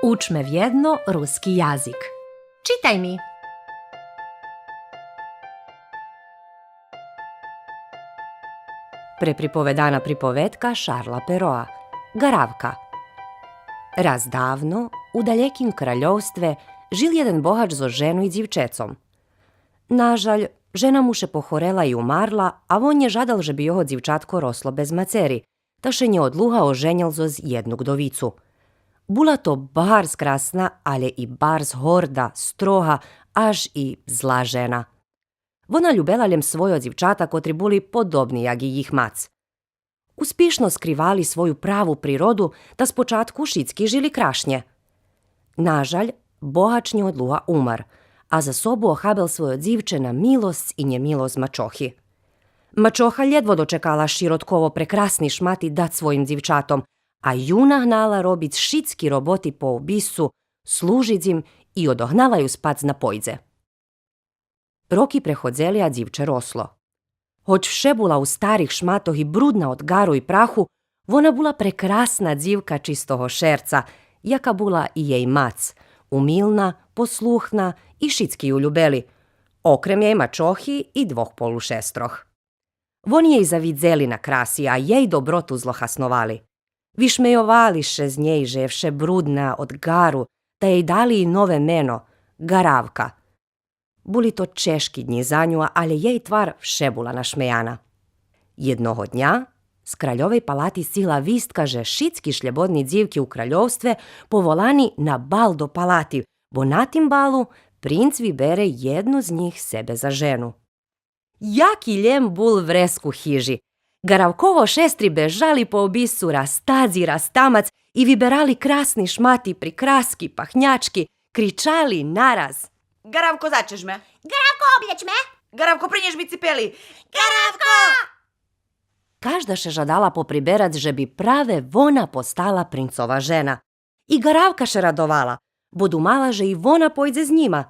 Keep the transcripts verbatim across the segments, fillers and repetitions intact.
Учме вєдно руски язик. Читай ми! Преприповедана приповедка Шарла Пероа. Ґаравка. Раз давно, у далєким кральовстве, жил єден богач зоз жену и дзивчецом. Нажаль, жена му ше похорела и умарла, а вон нє жадал же би його дзивчатко росло без мацери, та ше нєодлуга оженєл зоз єдну ґдовицу. Була то барз красна, алє и барз горда, строга, аж и зла жена. Вона любела лєм свойо дзивчата, котри були подобни як и їх мац. Успишно скривали свою праву природу, та спочатку шицки жили крашнє. Нажаль, богач нєодлуга умар, а за собу охабел свойо дзивче на милосц и нємилосц мачохи. Мачоха лєдво дочекала широтково прекрасни шмати дац своїм дзивчатом, а ю нагнала робиц шицки роботи по обисцу, служиц им и одогнала ю спац на пойдзе. Роки преходзели, а дзивче росло. Гоч вше була у старих шматох и брудна од ґару и праху, вона була прекрасна дзивка чистого шерца, яка була и єй мац, умилна, послухна и шицки ю любели, окрем єй мачохи и двох полушестрох. Вони єй завидзели на краси, а єй доброту злохасновали. Вишмейовали ше з нєй же є вше брудна од ґару, та єй дали и нове мено, Ґаравка. Були то чежки днї за ню, алє єй твар вше була нашмеяна. Єдного дня з кральовей палати сцигла вистка же шицки шлєбодни дзивки у кральовстве поволани на бал до палати, бо на тим балу принц вибере єдну з нїх себе за жену. Яки лєм бул вреск у хижи! Ґаравково шестри бежали по обисцу раз тадзи, раз тамац и виберали красни шмати, прикраски, пахнячки, кричали нараз: Ґаравко, зачеш ме! Ґаравко, облєч ме! Ґаравко, принєш ми ципели! Ґаравко! Кажда ше жадала поприберац же би праве вона постала принцова жена. И Ґаравка ше радовала, бо думала же и вона пойдзе з нїма.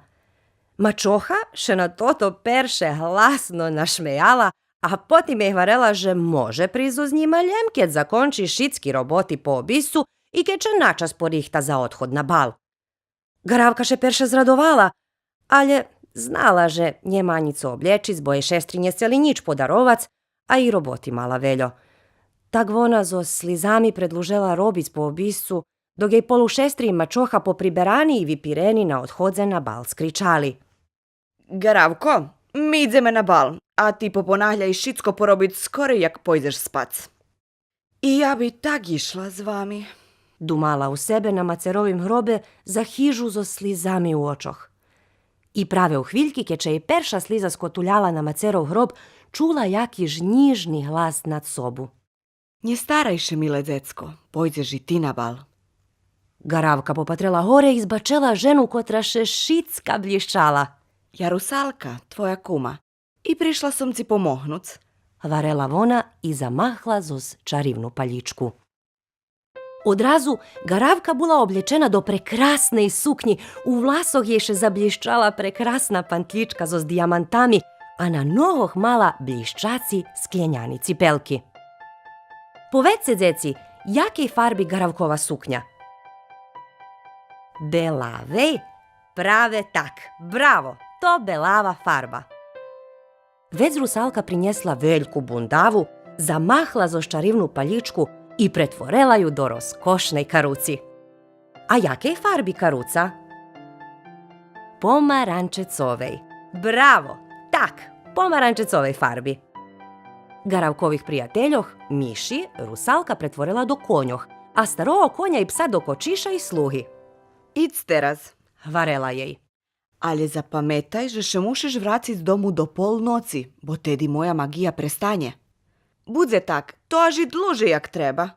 Мачоха ше на тото перше гласно нашмеяла, а потим єй гварела же може присц з нїма лєм кед закончи шицки роботи по обисцу и кед ше на час порихта за одход на бал. Ґаравка ше перше зрадовала, алє знала же нєма анї цо облєчиц, бо єй шестри нє сцели нїч подаровац, а и роботи мала вельо. Так вона зоз слизами предлужела робиц по обисцу, док єй полушестри и мачоха поприберани и випирени на одходзе на бал скричали: Ґаравко, ми идземе на бал, а ти попонагляй шицко поробиц скорей як пойдзеш спац. И я би так ишла з вами, думала у себе на мацеровим гробе за хижу зоз слизами у очох. И праве у хвильки, кед ше єй перша слиза скотуляла на мацеров гроб, чула якиш нїжни глас над собу: Нє старай ше, миле дзецко, пойдзеш и ти на бал. Ґаравка попатрела горе и збачела жену котра ше шицка блїщала. Я Русалка, твоя кума, и пришла сом ци помогнуц, гварела вона и замахла зоз чаривну палїчку. Одразу Ґаравка була облєчена до прекрасней сукнї, у власох єй ше заблїщала прекрасна пантлїчка зоз диямантами, а на ногох мала блїщаци скленяни ципелки. Поведзце, дзеци, якей фарби Ґаравкова сукня? Белавей? Праве так. Браво! То белава фарба. Вец Русалка принєсла вельку бундаву, замахла зоз чаривну палїчку и претворела ю до розкошней каруци. А якей фарби каруца? Помаранчецовей. Браво! Так, помаранчецовей фарби. Ґаравкових приятельох, миши, Русалка претворела до коньох, а старого коня и пса до кочиша и слуги. Идз тераз, гварела єй. Алє запаметай же ше мушиш врациц дому до полноци, бо теди моя маґия престанє. Будзе так, то аж и длуже як треба.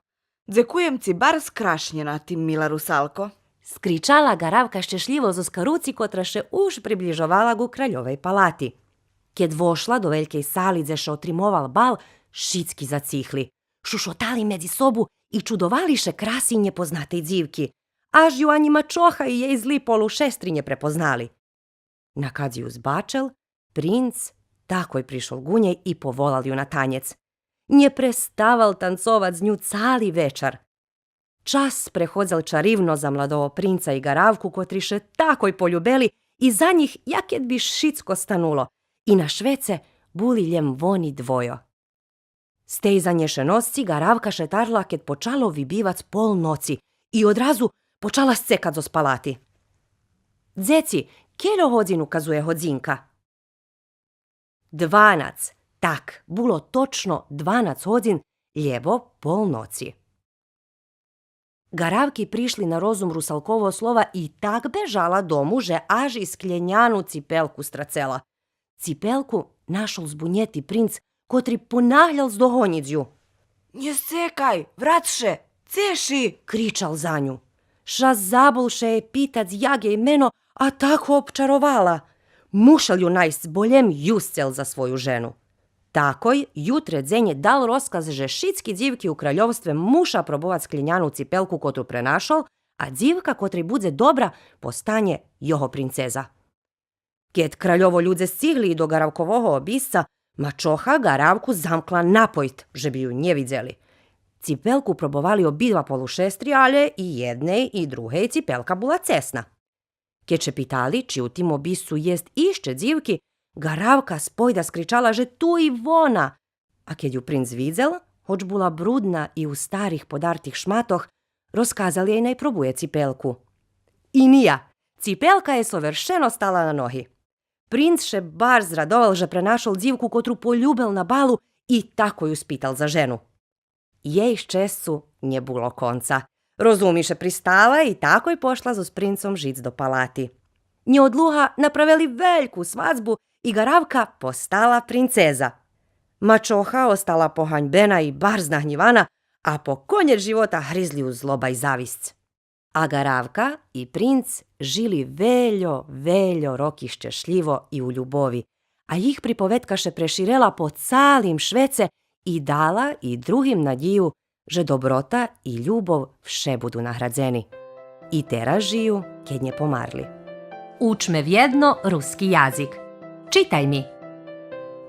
Дзекуєм ци барз крашнє на тим, мила Русалко, скричала Ґаравка щешлїво зоз каруци котра ше уж приблїжовала ґу кральовей палати. Кед вошла до велькей сали дзе ше отримовал бал, шицки зацихли, шушотали медзи собу и чудовали ше краси нєпознатей дзивки. Аж ю анї мачоха и єй зли полушестри нє препознали. Накадз ю збачел, принц такой пришол ґу нєй и поволал ю на танєц. Нє преставал танцовац з ню цали вечар. Час преходзел чаривно за младого принца и ґаравку, котри ше такой полюбели, и за нїх як кед би шицко стануло, и на швеце були лєм вони двойо. З тей занєшеносци ґаравка ше тарла кед почало вибивац пол ноци и одразу почала сцекац зоз палати. Дзеци, кельо годзин указує годзинка? Дванац. Так, було точно дванац годзин, лєбо пол ноци. Ґаравки пришли на розум русалкового слова и так бежала дому же аж и склєняну ципелку страцела. Ципелку нашол збунєти принц, котри понаглял здогонїц ю. Нє сцекай, врац ше, цеш и! кричал за ню. Ша забул ше єй питац як єй мено, а так го обчаровала. Мушел ю найсц, бо лєм ю сцел за свою жену. Такой ю тредзенє дал розказ же шицки дзивки у кральовстве муша пробовац склєняну ципелку котру пренашол, а дзивка котрей будзе добра постанє його принцеза. Кед кральово людзе сцигли и до ґаравкового обисца, мачоха ґаравку замкла напойт же би ю нє видзели. Ципелку пробовали обидва полушестри, алє и єдней и другей ципелка була цесна. Кед ше питали чи у тим обисцу єст ище дзивки, ґаравка з пойда скричала же ту и вона. А кед ю принц видзел, гоч була брудна и у старих подартих шматох, розказал єй най пробує ципелку. И ня, ципелка єй совершено стала на ноги. Принц ше барз зрадовал же пренашол дзивку котру полюбел на балу и такой ю спитал за жену. Єй щесцу нє було конца. Розуми ше пристала и такой пошла зоз принцом жиц до палати. Нєодлуга направели вельку свадзбу и ґаравка постала принцеза. Мачоха остала поганьбена и барз нагнївана, а по конєц живота гризли ю злоба и зависц. А ґаравка и принц жили вельо, вельо роки щешлїво и у любови, а їх приповедка ше преширела по цалим швеце и дала и другим надїю же доброта и любов вше буду наградзени. И тераз жию, кед нє помарли. Учме вєдно руски язик. Читай ми.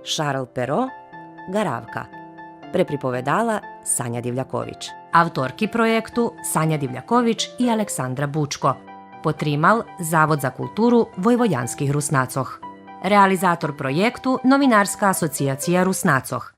Шарл Перо, Ґаравка. Преприповедала Саня Дивлякович. Авторки проєкту Саня Дивлякович и Александра Бучко. Потримал Завод за културу войводянских Руснацох. Реализатор проєкту Новинарска асоцияция Руснацох.